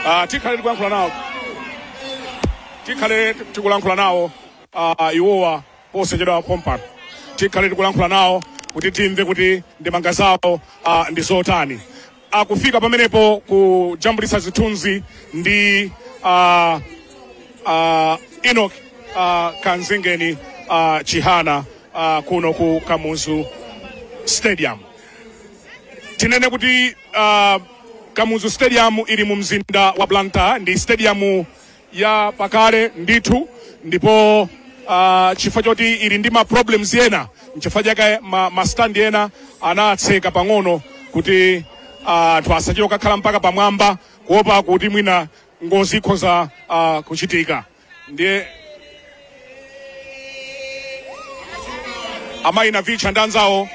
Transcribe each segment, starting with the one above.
Tikhale tikuyankhula nawo, tikhale tikulankhula nawo iwowa posachedwa pompano. Tikhale tikulankhula nawo kuti timve kuti ndemanga zawo ndi zotani. Akufika pamenepo kujambulitsa zithunzi ndi Enoch Kanzingeni Chihana kuno ku Kamuzu Stadium. Tinene kuti Kamuzu Stadium ili mu mzinda wa Blantyre, ndi stadium ya pakale ndithu, ndipo chifukwa choti ili ndi ma problems ena, nchifukwa chake ma stand ena anatseka pang'ono kuti anthu asachite kukhala mpaka pamwamba, kuopa kuti mwina ngozi ikhoza kuchitika. Ndiye amayi Navicha ndi anzawo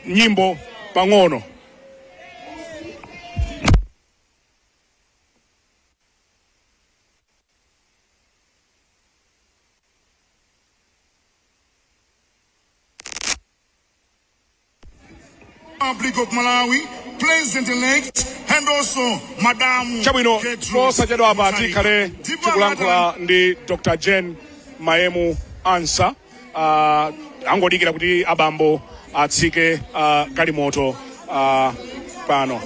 nyimbo pang'ono. Republic of Malawi, President-elect, and also Madam Chabwino, Gertrude posachedwa apa Mutharika. tikhale Ndipo tikulankhula ndi Dr. Jane Maemu Ansah. Angodikira kuti abambo atsike galimoto pano.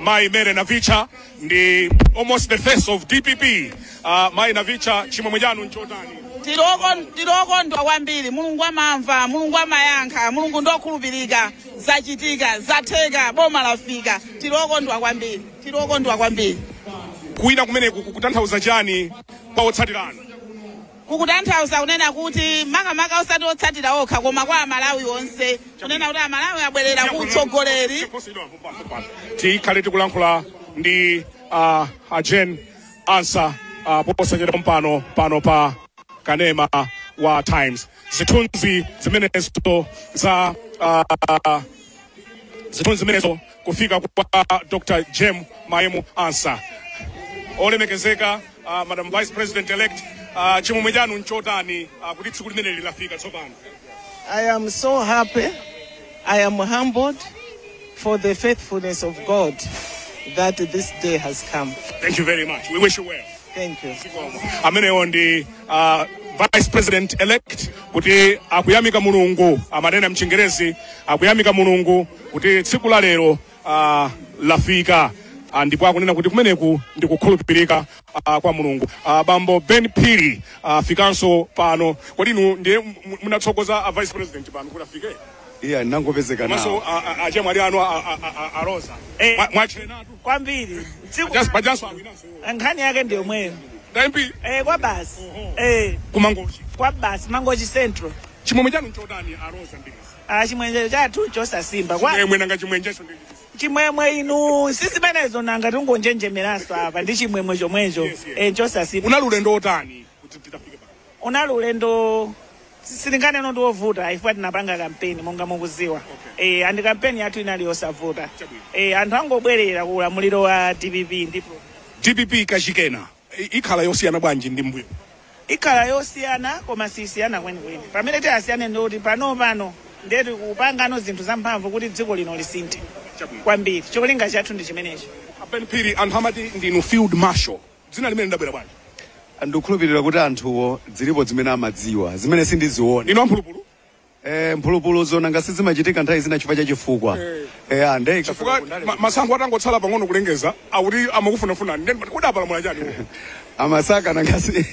Mayi Mary Navicha ndi almost the face of DPP. Mayi Navicha, chimwemwe chanu nchotani? Tilokondwa kwambiri. Mulungu amamva, Mulungu amayankha, Mulungu ndokhulupirika. Zachitika, zatheka, boma lafika. Tilokondwa kwambiri, tilokondwa kwambiri. Kuwina kumeneku kukutanthauza chani kwa otsatirana? Kukutanthauza kunena kuti makamaka osati otsatira okha, koma kwa Amalawi onse, kunena kuti Amalawi abwerera ku utsogoleri. Tikhale tikulankhula ndi a Jane Ansah posachedwa pano pano pa kanema wa Times. Zithunzi zimenezo za zithunzi zimenezo kufika kwa Dr. Jane Maemu Ansah. Olemekezeka Madam Vice President elect, chimwemwe chanu nchotani kuti tsiku limeneli lafika tsopano? I am so happy. I am humbled for the faithfulness of God that this day has come. Thank you very much. We wish you well. Thank you. Amenewo ndi Vice President elect kuti akuyamika Mulungu, amanena mchingerezi, akuyamika Mulungu kuti tsiku la lero lafika. Ndipo akunena kuti kumeneku ndi kukhulupirika kwa Mulungu. Bambo Ben Phiri afikanso pano. Kodi inu ndiye munatsogoza a Vice President pano kuti afike? Iya, nangopezeka Komanso nawo. Achemwali anu a Rosa. Mwachenatu Kwambiri. Pajanso awinanso. Nkhani yake ndiyo mweyo. Da MP. Kwa basi. Kumangochi. Kwa basi, Mangochi Central. Chimwemwe chanu nchotani a Rosa Mbilizi? Chimwemwe chathu chosasimba. Chimwemwe nanga chimwenjeso ndi Chimwemwe inu sisi menezo nanga tungonjenjemeraso apa ndi chimwemwe chomwecho. Yes, yes. Chosasimba. Unali ulendo otani kuti titafike pano? Unali ulendo silinganeno ndi wovuta, ifwa tinapanga kampeni monga mukuziwa. Andi kampeni yathu inali yosavuta. Chabwino. Anthu angobwerera ku ulamuliro wa DPP ndipo DPP kachikena ikhala yosiyana bwanji ndi mbuyo? Ikhala yosiyana koma sisiyana kwenikweni. Pamene tiyasiyane ndi kuti pano pano ndetu kupangano zinthu zamphamvu kuti dziko lino lisinthe. Chabwino. Kwambiri. Cholinga chathu ndi chimenecho. A Ben Phiri, anthu amati ndinu field marshal. Dzina limene ndabwera bwanji? Ndikukhulupirira kuti anthuwo zilipo zimene amadziwa, zimene sindiziona. Ndinu amphulupulu? Mphulupulu zona ngasi zimachitika nthawi zina chifukwa cha chifukwa. Ande Chifukwa masankho atangotsala pang'ono kulengeza, akuti amakufunafuna. Ndeni kodi apalamula chani iwo? Amasaka nangasi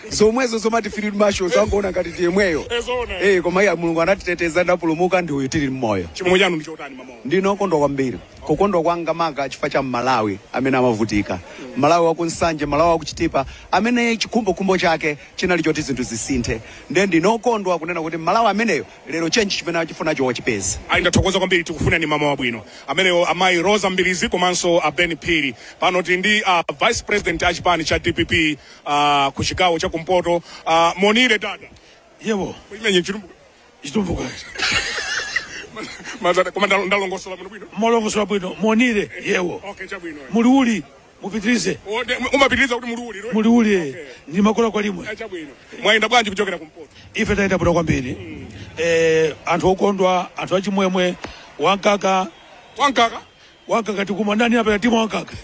zomwezo zomati field marshal zangoona ngati tiyemweyo. Zoona. Koma iya Mulungu anatiteteza ndapulumuka ndi uyu tili mmoyo. Chimwemwe chanu ndi chotani mama? Ndinokondwa kwambiri. Kukondwa kwanga maka chifukwa cha Malawi amene amavutika. Malawi wa ku Nsanje, Malawi wa ku Chitipa, amene chikhumbokhumbo chake chinali choti zinthu zisinthe. Ndiye ndinokondwa kunena kuti Malawi ameneyo lero change chimene achifunacho wachipeza. Ayi, ndathokoza kwambiri, tikufunani mama wabwino. Ameneyo amayi Rosa Mbilizi komanso a Ben Phiri. Pano tili ndi Vice President a chipani cha DPP ku chigawo cha kumpoto. Monire dada. Yebo. Kuimenye chitumbuka. Chitumbuka. Mazana, koma ndalongosola bwino bwino. Molongosola bwino. Monire, yebo. Okay, chabwino. Muliuli, mupitirize. Umapitiriza kuti muliuli, right? Muliuli, Okay. Ndi makola kwa limwe. Chabwino. Mwayenda bwanji kuchokera kumpoto? Ife tayenda bwino kwambiri. Anthu okondwa, anthu achimwemwe, wankaka. Wankaka? Wankaka tikumwa ndani apa timu wankaka.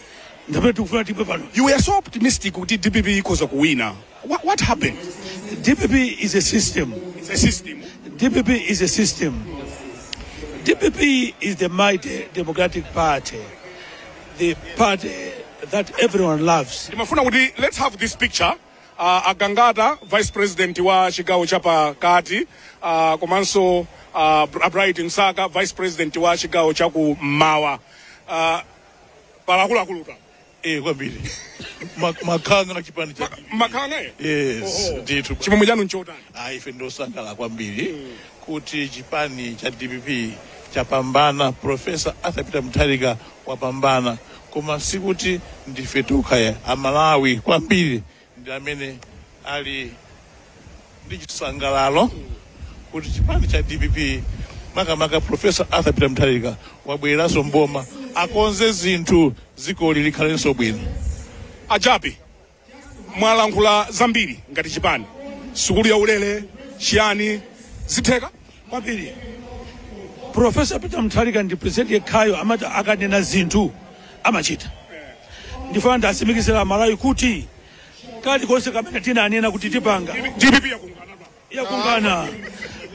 Ndapene tikufuna tipwe pano. You were so optimistic kuti DPP ikhoza kuwina. What happened? DPP is a system. It's a system. DPP is a system. DPP is the mighty Democratic Party, the party that everyone loves. Ndimafuna kuti let's have this picture. Agangata, vice president wa chigawo chapakati, komanso Bright Msaka, vice president wa chigawo chakummawa, palakuluakuluta. Eh, kwambiri. Makhanga na chipani cha Makhanga ye. Yes. Oh. Ndithu. Chimwemwe chanu nchotani? Ah, ife ndosangala kwambiri kuti chipani cha DPP chapambana. Professor Arthur Peter Mutharika wapambana, koma sikuti ndife tokha ya Amalawi kwambiri ndi amene ali ndi chisangalalo kuti chipani cha DPP, makamaka Professor Arthur Peter Mutharika, wabwereranso mboma akonze zinthu, dzikoli likhalenso bwino. Ajapi, mwalankhula zambiri ngati chipani, sukulu ya ulere chiyani, zitheka? Kwambiri. Professor Peter Mutharika ndi president yekhayo amati akanena zinthu amachita. Ndifuna ndasimikizira Amalawi kuti kalikonse kamene tinanena kuti tipanga, DPP yakungana. Yakungana.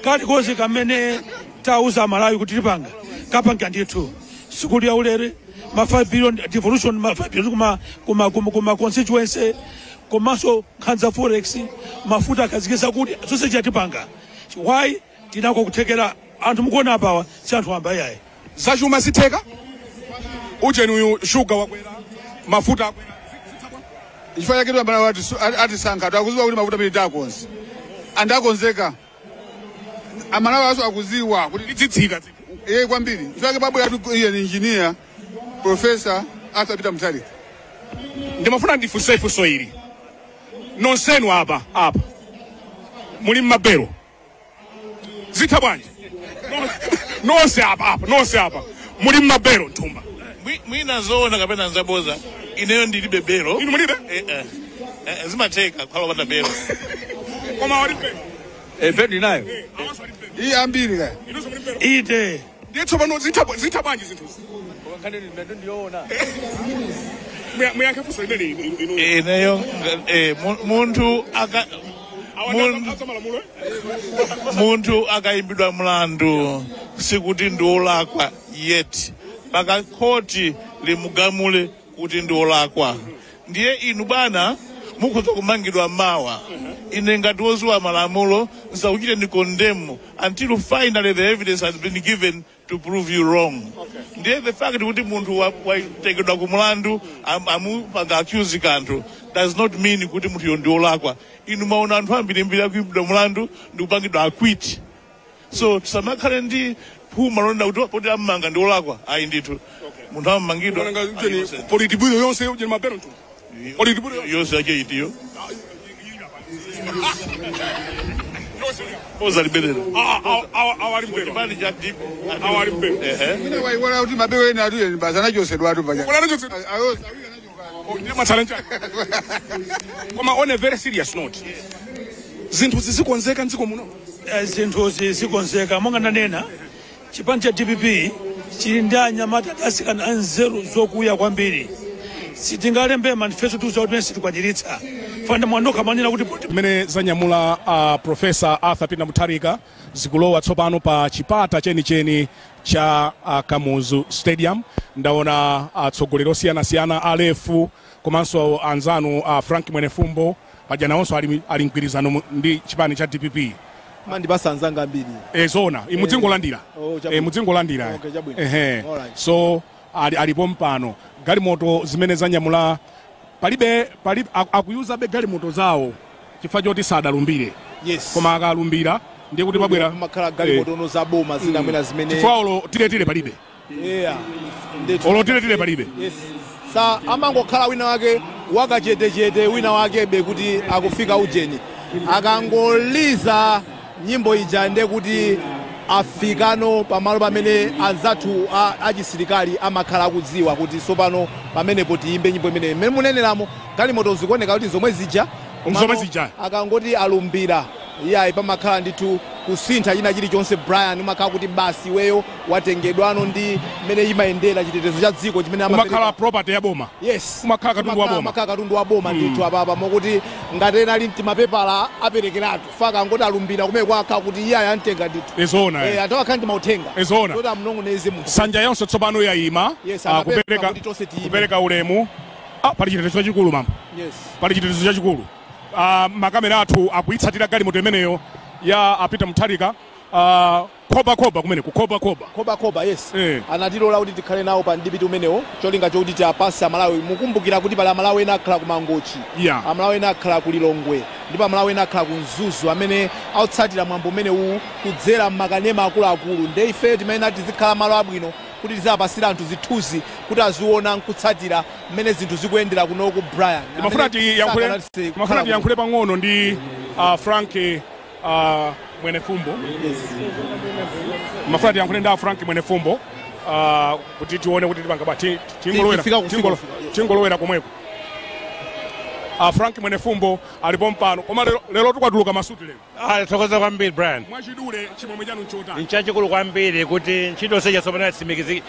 Kalikonse kamene tauza Amalawi kuti tipanga, kapanga ndithu. Sukulu ya ulere, ma 5 billion devolution, ma 5 billion kuma constituency, komanso nkhani za forex, mafuta akhazikitsa, kuti zonse chatipanga. Why? Tinako kuthekera. Anthu mukuona apawa si anthu amba iyayi. Zachuma zitheka? Ucheni uyu, shuga wakwera, mafuta akwera. Chifukwa chake amalawi atisankha, akuziwa kuti mafuta amene takonza andakonzeka. Amalawi aso akuziwa kuti Idzitsika? Iye kwambiri. Chifukwa chake pabwera tu iye ni Engineer Professor Arthur Peter Mutharika. Ndimafuna ndifunse funso ili. Nonsenu apa apa muli mmabero, zitha bwanji? Nonse apa apa, nonse apa muli mmabero nthumba. Mwina zoona kapena nzaboza, ineyo ndilibe belo. Inu mulibe? Eh, eh. Eh, zimatheka kukhala wopanda belo. Koma wali mbero? Eh, belo ndinayo. Awanso ali mbero? Iye ambiri kaya. Inunso muli mbero? Ite. Ndiye tsopano zitha bwanji zinthuzi? Muyankhe funso limene inu. Ineyo munthu aka Malamulo. Munthu akayimbidwa mlandu sikuti ndi wolakwa yet paka khoti limugamule kuti ndi wolakwa. Ndiye inu bwana mukhoza kumangidwa mawa, ine ngati woziwa malamulo nsakuchite ndi condemn until finally the evidence has been given to prove you wrong. Ndiye the fact kuti munthu watekedwa ku mlandu, amupanga accuse kanthu, does not mean kuti munthuyo ndi wolakwa. Inu maona anthu ambirimbiri akuimbidwa mlandu ndi kupangidwa acquit, so tisamakhale ndi phuma lonena kuti poti am'manga ndi wolakwa. Ayi ndithu, munthu am'mangidwa. Politburo yonse uje mabero nthumba, politburo. Yonse yake itiyo ozaliberera. Awali mbero. Chipani cha DP. Awali mbero. Ehe. Mwina waiwala kuti mabelo ena atu eni basi anachosedwa atu paja. Kuna anachosedwa? Ayo. Ndiye matsala. Koma on a very serious note, zinthu zizikonzeka mdziko muno? Zinthu zikonzeka. Monga ndanena, chipani cha DPP chili ndi anyamata ndi asikana anzeru zokuya kwambiri. Sitingalembe manifesto tuza kuti sitikwaniritsa fanda mwanokha manena kuti Mmene zanyamula Professor Arthur Peter Mutharika zikulowa tsopano pa chipata chenicheni cha Kamuzu Stadium. Ndaona atsogoleri osiyanasiyana, alefu komanso anzanu Frank Mwenefumbo, paja nawonso ali mgwirizano ndi chipani cha DPP. Mandipasa anzanga ambiri. E, zona mudzingolandira. Oh, chabwino. E, mudzingolandira. Okay, chabwino. Ehe. Alright. So alipo mpano galimoto zimene zanyamula palibe palibe akuyuzabe galimoto zawo chifukwa choti sadalumbire. Koma akalumbira ndiye kuti pabwera makhala galimoto ono zaboma zina mwina zimene Chifukwa olo tiletile palibe. Yeah, ndithu. Olo tiletile palibe. Yes, sa amangokhala wina wake wakachetechete, wina wakebe kuti akufika ujeni, akangoliza nyimbo ija nde kuti afikano pamalo pamene anzathu achisilikali amakhala akudziwa kuti tsopano pamenepo tiyimbe nyimbo imeneyi. Mmene muneneramo, galimoto zikuoneka kuti zomwe zija. Zomwe zija. Akangoti alumbira, iyayi, pamakhala ndithu Kusintha china chilichonse, Brian, umakhala kuti basi iweyo watengedwano ndi mmene imayendera chitetezo cha dziko chimene Umakhala property ya boma. Yes. Umakhala katundu wa boma. Umakhala katundu wa boma ndithu. Apapa mokuti ngati ena ali mtimapepala aperekeratu, faka angoti alumbira kumene kwakha kuti iye ayamtenga ndithu. Izona. Anthu akhala ndi mauthenga Izona. kuti amnong'oneze munthu. Nsanja yonse tsopano yayima. Yes, anapempha kupereka kuti tonse tiyime. Kupereka ulemu. Pali chitetezo chachikulu, mama. Pali chitetezo chachikulu. Makamera athu akuyitsatira galimoto imeneyo ya a Peter Mutharika, khoba kumene kukhoba khoba. Khoba, yes. Anatilola kuti tikhale nawo pa mdipiti umenewo, cholinga chokuti tiapase Amalawi. Mukumbukira kuti pali Amalawi ena akhala ku Mangochi, Amalawi ena akhala ku Lilongwe, ndipo Amalawi ena akhala ku Mzuzu amene autsatira mwambo umene uwu kudzera mmakanema akuluakulu. Nde ife timayenera tizikhala malo abwino kuti tizapasira anthu zithunzi kuti aziona nkutsatira mmene zinthu zikuyendera kunoku, Brian. Timafuna Amene tiyankhule sakanatse timafuna kukhala tiyankhule pang'ono ndi Frank Mwenefumbo. Timafuna tiyankhule ndi a Frank Mwenefumbo kuti tione kuti tipanga ba tingolowera Tifika kufika, kufika. Tingolowera komweko. Frank Mwenefumbo alipo mpano, koma lero tikwatuluka masuti lero. Ah, thokoza kwambiri, Brian. Mwachidule, chimwemwe chanu nchotani? Nchachikulu kwambiri kuti ntchito seja tsopano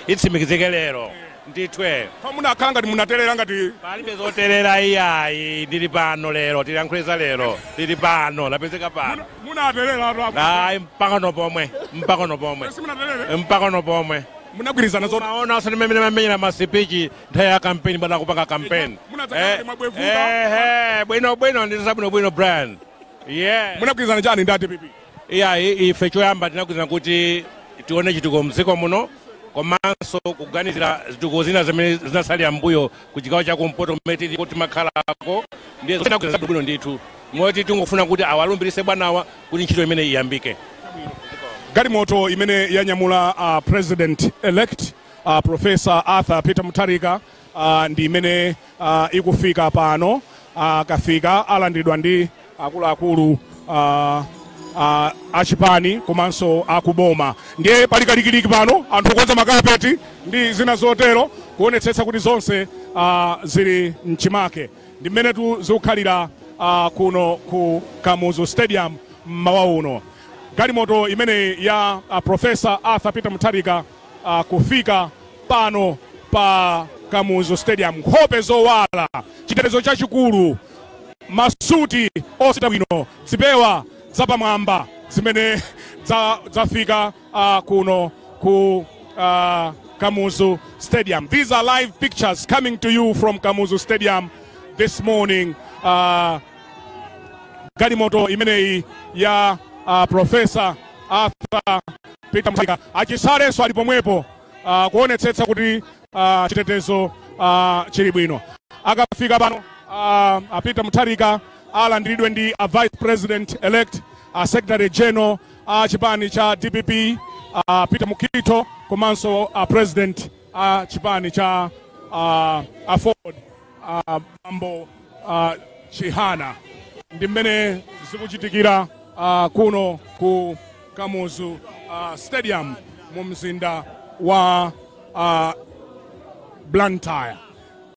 itsimikizike lero ndithwe. Pamunakhala ngati munaterera ngati Palibe zoterera iyayi, ndili pano lero, tilankhuleza lero, ndili pano, lapezeka pano. Munaterera atu. Ayi, mpakano pomwe, mpakano pomwe. Simunaterere? Mpakano pomwe. Munagwirizana zoti Maona asani mmene mamenyera masipichi nthawi ya kampeni, bada kupanga kampeni. Munadzakhala mwabwevuka. Ehe, bwino bwino, ndisa bwino bwino, Brian, yeah. Munagwirizana chani ndi DPP? Iya, ife choyamba tinagwirizana kuti tione chitukuko mdziko muno, komanso kuganizira zitukuko zina zimene zinasalira mbuyo ku chigawo chakumpoto kumene tili timakhalako. Ndiye tinagwirizana bwino ndithu, moti tingofuna kuti awalumbirise bwanawa kuti ntchito imene iyambike. Galimoto imene yanyamula president elect Professor Arthur Peter Mutharika ndi imene ikufika pano. Kafika alandiridwa ndi akuluakulu achipani komanso akuboma. Ndiye pali kalikiliki pano, anthu kukonza makapeti ndi zina zotero, kuonetsetsa kuti zonse zili mchimake. Ndi mmenetu zikukhalira kuno ku Kamuzu Stadium mmawa uno. Galimoto imene ya Professor Arthur Peter Mutharika kufika pano pa Kamuzu Stadium, nkhope zowala, chitetezo chachikulu, masuti osita bwino, zipewa zapamwamba zimene zafika kuno ku Kamuzu Stadium. These are live pictures coming to you from Kamuzu Stadium this morning. Galimoto imeneyi ya Professor Arthur Peter Mutharika, achisalenso ali pomwepo kuonetsetsa kuti chitetezo chili bwino. Akafika pano a Peter Mutharika alandiridwe ndi a vice president elect, a secretary general a chipani cha DPP, Peter Mukhito, komanso a president a chipani cha AFORD, Bambo Chihana. Ndi mmene zikuchitikira kuno ku Kamuzu Stadium mu mzinda wa Blantyre.